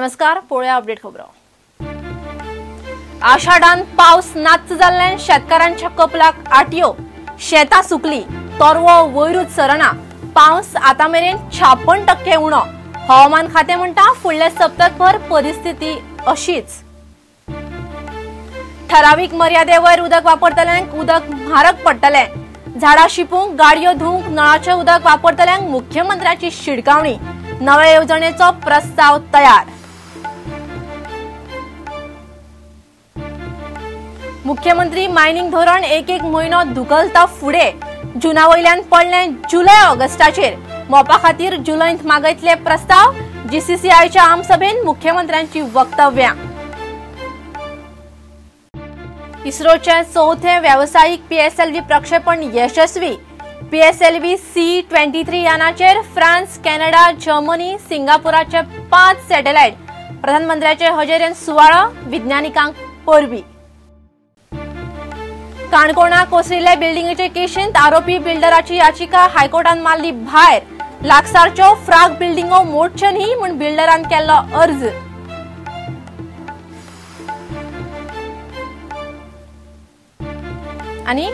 नमस्कार, पळोवया अपडेट खबरो। आषाढान पावस नाच्च जाल्ल्यान शेतकारांच्या कपलाक आटयो, शेतां सुकली, तरवो वयरूच सरना। पावस आतां मेरेन 56% उणो। हवामान खातें म्हणटा फुडल्या सप्तकभर परिस्थिती अशीच। ठरावीक मर्यादे वयर उदक वापरतल्यांक उदक म्हारग पडटलें। झाडां शिपूंक, गाडयो धुवंक नळाचें उदक वापरतल्यांक मुख्यमंत्र्याची शिडकावणी। नवे येवजणेचो प्रस्ताव तयार। मुख्यमंत्री मायनिंग धोरण एक एक म्हयनो धुकलता फुडें। जुना वयल्यान पडलें जुलय ऑगस्टाचेर। मोपा खातीर जुलयंत मागयतले प्रस्ताव। जीसीसीआयच्या आमसभेन मुख्यमंत्र्यांची वक्तव्यां। इस्रोचे चौथे व्यावसायिक पीएसएलव्ही प्रक्षेपण यशस्वी। पीएसएलव्ही C-23 यानाचेर फ्रांस, कॅनडा, जर्मनी, सिंगापूराचे 5 सॅटेलायट। प्रधानमंत्र्याचे हजेरेन सुवाळो, विज्ञानिकांक परबी। काणकोणा कोसळिल्ले बिल्डिंगेचे केशींत आरोपी बिल्डराची याचिका हायकोर्टान मारली भायर। लागसारच्यो फ्राक बिल्डिंगो मोडच्यो न्ही म्हूण बिल्डरान केल्लो अर्ज। आनी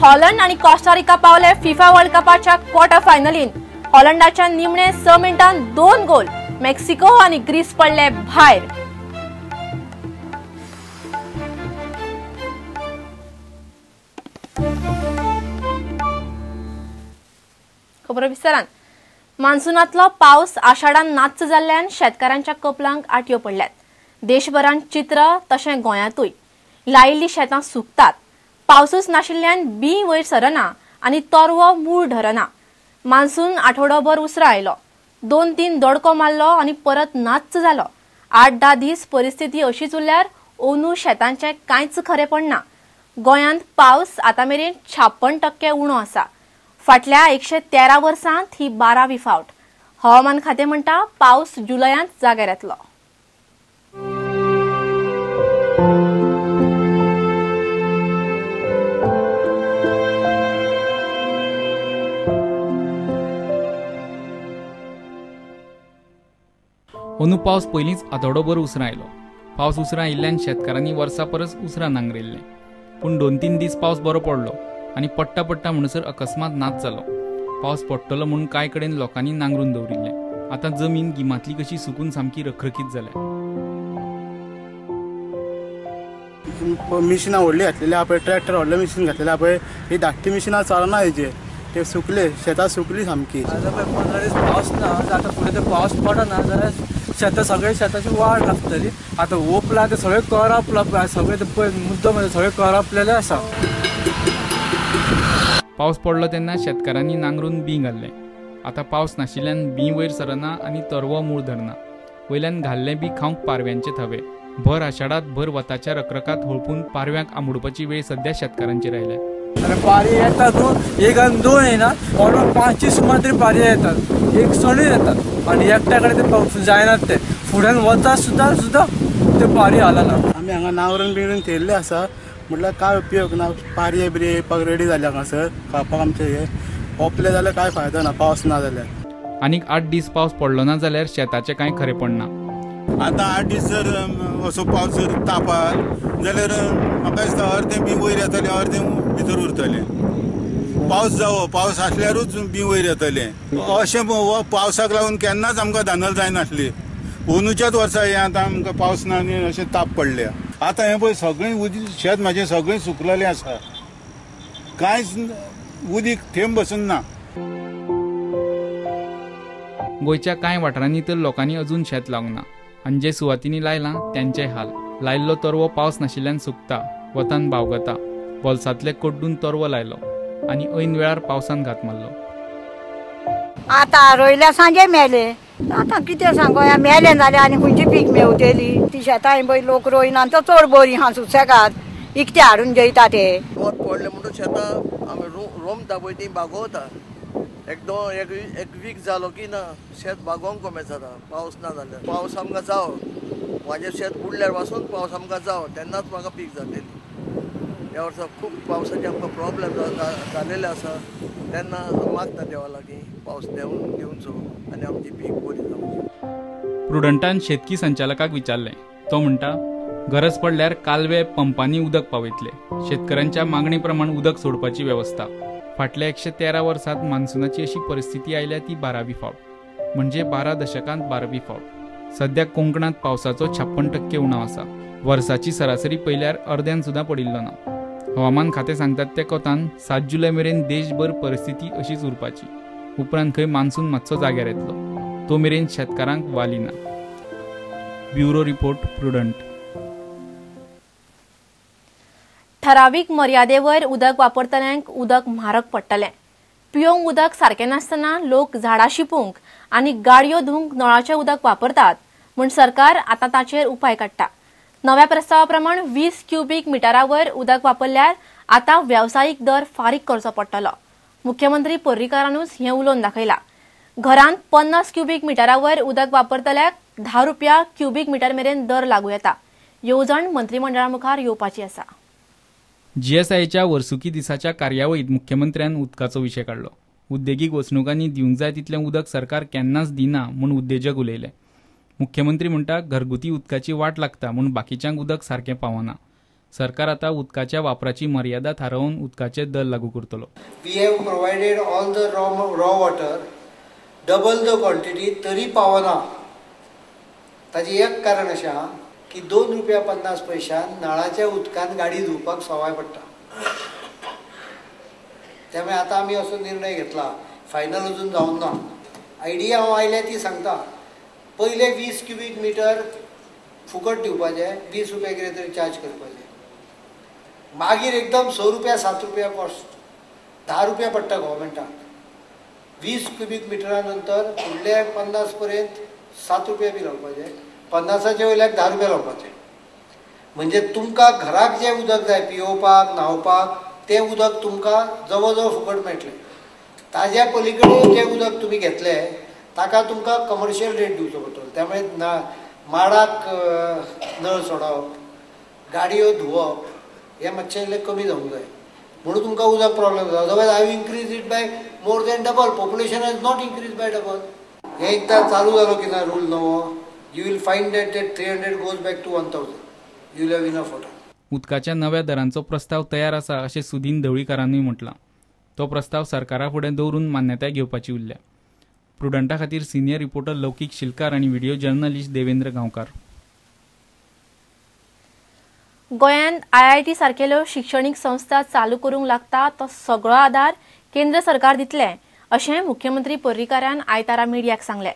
हॉलंड आनी कोस्टारिका पावले फिफा वर्ल्ड कपाच्या क्वॉर्टर फायनलीन। हॉलंडाच्या निमणे 6 मिनटां 2 गोल। मेक्सिको आनी ग्रीस पडले भायर। खबरो विस्तारान। मान्सूनातलो पावस आषाढान नाच्च जाल्ल्यान शेतकारांच्या कपलांक आटयो पडल्यात। देशभरांत चित्र तशें गोंयांतूय लायिल्लीं शेतां सुकतात। पावसूच नाशिल्ल्यान बी वयर सरना आनी तरवो मूळ धरना। मान्सून आठवडोभर उसरा आयलो, 2-3 दडको मारलो आनी परत नाच्च जालो। 8-10 दीस परिस्थिती अशीच उरल्यार ओनू शेतांचें कांयच खरेपण ना। गोंयांत पावस आतां मेरेन 56% उणो आसा। फाटल्या 113 वर्सांत ही 12वी फावट। हवामान खातें म्हणटा पावस जुलयांत जाग्यार येतलो। अंदू पावस पयलींच आठवडोभर उसरां आयलो। पावस उसरां आयिल्ल्यान शेतकारांनी वर्सा परस उसरां नांगरिल्लें। पूण 2-3 दीस पावस बरो पडलो आनी पडटा पडटा म्हणसर अकस्मात नाच जालो। पावस पडटलो म्हूण कांय कडेन लोकांनी नांगरून दवरिल्लें। आतां जमीन गिमांतली कशी सुकून सामकी रखरखीत जाल्या। मिशिनां व्हडलीं घातलेली आहा पळय, ट्रॅक्टर व्हडलें मिशीन घातलेलें आहा पळय, ही धाकटी मिशिनां चलना हेजेर, ते सुकले, शेतां सुकली सामकी। आतां पळय 15 दीस पावस ना, आतां फुडें ते पावस पडना जाल्यार शेतां सगळे शेताची वाड लागतली। आतां ओपला ते सगळें करपला, सगळें ते पळय मुद्दो म्हणजे सगळें करपलेलें आसा। पावस पडलो तेन्ना शेतकारांनी नांगरून बीं घाल्लें। आतां पावस नाशिल्ल्यान बीं वयर सरना आनी तरवो मूळ धरना। वयल्यान घाल्लें बी खावंक पारव्यांचे थवे। भर आषाढात भर वताच्या रखरखात होळपून पारव्यांक आमुडपाची वेळ सध्या शेतकारांचेर आयल्या। पारी येतात न्हू, 1 आनी 2 येना, ऑलमोस्ट 5 सुमार तरी पारी येतात, एक सणूय येतात आनी एकट्या कडेन ते जायनात, ते फुड्यान वता सुद्दां सुद्दां ते पारी हालना। आमी हांगा नांगरून बिंगरून थेयल्ले आसा, म्हटल्यार काय उपयोग ना। पारये बिरये येवपाक रेडी जाल्या हांगासर खावपाक आमचे, हे ओपले जाल्यार काय फायदो ना पावस ना जाल्यार। आनीक 8 दीस पावस पडलो ना जाल्यार शेताचें कांय खरेपण ना। आतां 8 दीस जर असो पावस जर तापात जाल्यार म्हाका दिसता अर्दें बी वयर येतलें, अर्दें भितर उरतलें। पावस जावो, पावस आसल्यारूच बी वयर येतलें। अशें पावसाक लागून केन्नाच आमकां धांदल जायनासली। अंदूच्याच वर्सा हें आतां आमकां पावस ना आनी अशें ताप पडल्या। आतां हें पळय सगळें उदीक शेत म्हाजें सगळें सुकलेलें आसा, कांयच उदीक थेंब बसून ना। गोंयच्या कांय वाठारांनी तर लोकांनी अजून शेत लावंक ना आनी जे सुवातींनी लायलां त्यांचे हाल। लायिल्लो तरवो पावस नाशिल्ल्यान सुकता, वतान बावगता। बोल्सांतले कड्डून तरवो लायलो आनी ऐन वेळार पावसान घात मारलो। आतां रोयल्या सांजे मेले, आतां कितें सांगोया, मेले जाल्यार आनी खंयची पीक मेवतली? ती शेतां पळय लोक रोयना तो चड बरी आहा सुसेगाद, इकते हाडून जेयता ते। वत पडलें म्हणटकच शेतां आमी रोमता पळय ती बागोवता। एक वीक जालो की ना शेत बागोवंक कमें जाता पावस ना जाल्यार। पावस आमकां जावो, म्हाजें शेत बुडल्यार पासून पावस आमकां जावो तेन्नाच म्हाका पीक जातली। ह्या वर्सा खूब पावसाचे आमकां प्रॉब्लेम जालेले आसा, तेन्ना मागता देवा लागीं पावस देंवचो आनी आमची पीक बरी जावची। प्रुडंटान शेतकी संचालकाक विचारलें. तो म्हणटा, गरज पडल्यार कालवे पंपांनी उदक पावयतले. शेतकऱ्यांच्या मागणे प्रमाण उदक सोडपाची वेवस्था. फाटल्या 113 वर्सांत मान्सूनाची अशी परिस्थिती आयल्या ती 12वी फावट, म्हणजे 12 दशकांत 12वी फावट. सध्या कोंकणांत पावसाचो 56% उणाव आसा. वर्साची सरासरी पळयल्यार अर्द्यान सुद्दां पडिल्लो ना. हवामान खातें सांगतात त्या कोतान 7 जुलय मेरेन देशभर परिस्थिती अशीच उरपाची. उपरांत खंय मान्सून मातसो जाग्यार येतलो. तो मेरेन शेतकारांक वाली ना. Bureau report, Prudent. ठरावीक मर्यादेवयर उदक वापरतल्यांक उदक म्हारग पडटलें. पियोंक उदक सारकें नासतना लोक झाडां शिपूंक आनी गाडयो धुवंक नळाचें उदक वापरतात म्हूण सरकार आतां ताचेर उपाय काडटा. नव्या प्रस्तावा प्रमाण 20 क्युबीक मिटरावयर उदक वापरल्यार आतां वेवसायीक दर फारीक करचो पडटलो. मुख्यमंत्री पर्रीकारानूच हें उलोवन दाखयलां. घरांत 50 क्युबीक मिटरावयर उदक वापरतल्याक 10 रुपया क्युबीक मिटर मेरेन दर लागू येता. येवजण मंत्रिमंडळा मुखार येवपाची आसा. जीएसआयच्या वर्सुकी दिसाच्या कार्यावळीत मुख्यमंत्र्यान उदकाचो विशय काडलो. उद्देगीक वसणुकांनी दिवंक जाय तितलें उदक सरकार केन्नाच दिना म्हूण उद्देजक उलयले. मुख्यमंत्री म्हणटा, घरगुती उदकाची वाट लागता म्हूण बाकीच्यांक उदक सारकें पावना. सरकार आतां उदकाच्या वापराची मर्यादा थारावन उदकाचे दर लागू करतलो. We have provided all the raw water, double the quantity, तरी पावना. ताचें एक कारण अशें आहा की 2 रुपया 50 पैशान नळाच्या उदकान गाडी धुवपाक सवाय पडटा. त्यामुळे आतां आमी असो निर्णय घेतला, फायनल अजून जावंक ना. आयडिया हांव आयल्या ती सांगता. पयले 20 क्युबीक मिटर फुकट दिवपाचे, 20 रुपया कितें तरी चार्ज करपाचे. मागीर एकदम 6 रुपया 7 रुपया कॉस्ट, 10 रुपया पडटा गव्हर्मेंटाक. 20 क्युबीक मिटरा नंतर फुडले 50 पर्यंत 7 रुपया बी लावपाचे, 50च्या वयल्याक 10 रुपया लावपाचे. म्हणजे तुमकां घराक जें उदक जाय पियोवपाक, न्हावपाक, तें उदक तुमकां जवळ जवळ फुकट मेळटलें. ताज्या पलीकडे जें उदक तुमी घेतलें ताका तुमकां कमर्शियल रेट दिवचो पडटलो. त्यामुळे माडाक नळ सोडप, गाडयो धुवप हें मातशें इल्लें कमी जावंक जाय म्हणून तुमकां उदक प्रॉब्लेम जाता. Otherwise I increase it by more than double. Population has not increase by double. हें एकदां चालू जालो की ना रूल नवो, you will find that that 300 goes back to 1000. You will have enough water. उदकाच्या नव्या दरांचो प्रस्ताव तयार आसा अशें सुदीन ढवळीकारानूय म्हटलां. तो प्रस्ताव सरकारा फुडें दवरून मान्यताय घेवपाची उरल्या. प्रुडंटा खातीर सिनियर रिपोर्टर लौकीक शिलकार आनी व्हिडिओ जर्नलिस्ट देवेंद्र गांवकार. गोंयांत आयआयटी सारकेल्यो शिक्षणीक संस्था चालू करूंक लागता तो सगळो आदार केंद्र सरकार दितलें अशें मुख्यमंत्री पर्रीकारान आयतारा मिडियाक सांगलें.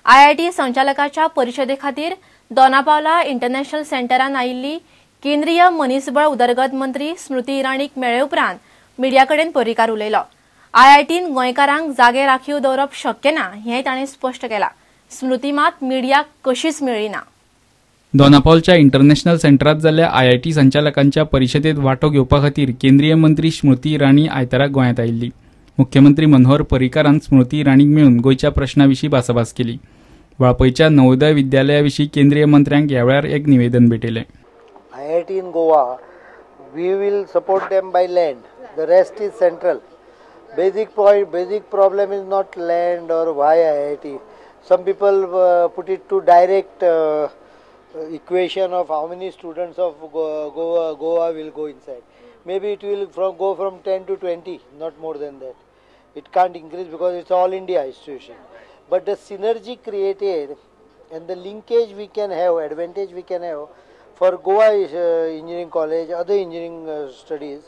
आयआयटी संचालकाच्या परिशदे खातीर दोनापावला इंटरनॅशनल सेंटरान आयिल्ली केंद्रीय मनीसबळ उदरगत मंत्री स्मृती इराणीक मेळ्ळे उपरांत मिडिया कडेन पर्रीकार उलयलो. आयआयटीन गोंयकारांक जागे राखीव दवरप शक्य ना हें ताणें स्पश्ट केलां. स्मृती मात मिडियाक कशीच मेळ्ळी ना. दोनापावलच्या इंटरनॅशनल सेंटरात जाल्ल्या आयआयटी संचालकांच्या परिशदेत वांटो घेवपा खातीर केंद्रीय मंत्री स्मृती इराणी आयतारा गोंयांत आयिल्ली. मुख्यमंत्री मनोहर पर्रीकारान स्मृती इराणीक मेळून गोंयच्या प्रश्ना विशीं भासाभास केली. वाळपयच्या नवोदय विद्यालया विशीं केंद्रीय मंत्र्यांक ह्या वेळार एक निवेदन भेटयलें. IIT in Goa, we will support them by land. The rest is central. Basic point, basic problem is not land or why IIT. Some people put it to direct equation of how many students of Goa will go inside. Maybe it will go from 10 to 20, not more than that. It can't increase because it's all India institution. But the synergy created and the linkage we can have, advantage we can have for Goa Engineering College, other engineering studies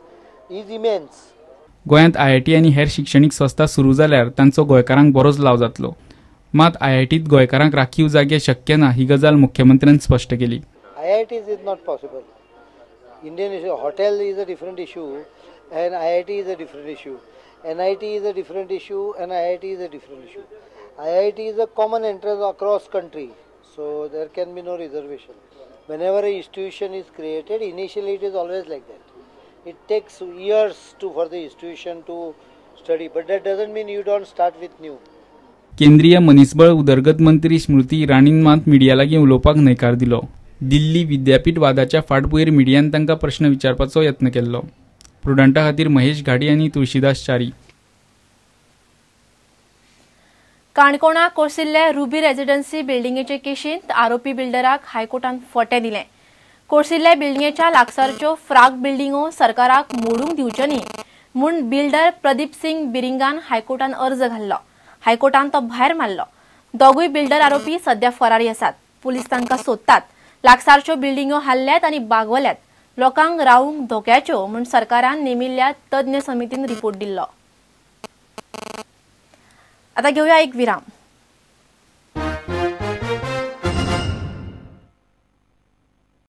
is immense. गोंयांत IIT आनी हेर शिक्षणीक संस्था सुरू जाल्यार तांचो गोंयकारांक बरोच लाव जातलो. मात आयआयटीत गोंयकारांक राखीव जागे शक्य ना ही गजाल मुख्यमंत्र्यान स्पश्ट केली. IITs is not possible. Indian issue, hotel is a different issue and IIT is a different issue. NIT is a different issue and IIT is a different issue. IIT is a common entrance across country, so there can be no reservation. Whenever an institution is created, initially it is always like that. It takes years for the institution to study, but that doesn't mean you don't start with new. केंद्रीय मनीसबळ उदरगत मंत्री स्मृती इराणीन मात media लागीं उलोवपाक न्हयकार दिलो. दिल्ली विद्यापीठ वादाच्या फाटभुंयेर मिडियान तांकां प्रश्न विचारपाचो यत्न केल्लो. प्रुडंटा खातीर महेश घाडी आनी तुळशीदास च्यारी. काणकोणा कोळसिल्ले रुबी रेजिडन्सी बिल्डिंगेचे केशींत आरोपी बिल्डराक हायकोर्टान फटें दिलें. कोळसिल्ले बिल्डिंगेच्या लागसारच्यो फ्राक बिल्डिंगो सरकाराक मोडूंक दिवच्यो न्ही म्हूण बिल्डर प्रदीप सिंग बिरिंगान हायकोर्टान अर्ज घाल्लो. हायकोर्टान तो भायर मारलो. दोगूय बिल्डर आरोपी सध्या फरारी आसात. पुलीस तांकां सोदतात. लागसारच्यो बिल्डिंगो हाल्ल्यात आनी बागवल्यात. लोकांक रावंक धोक्याच्यो म्हूण सरकारान नेमिल्ल्या तज्ञ समितीन रिपोर्ट दिल्लो. आता घेऊया एक विराम.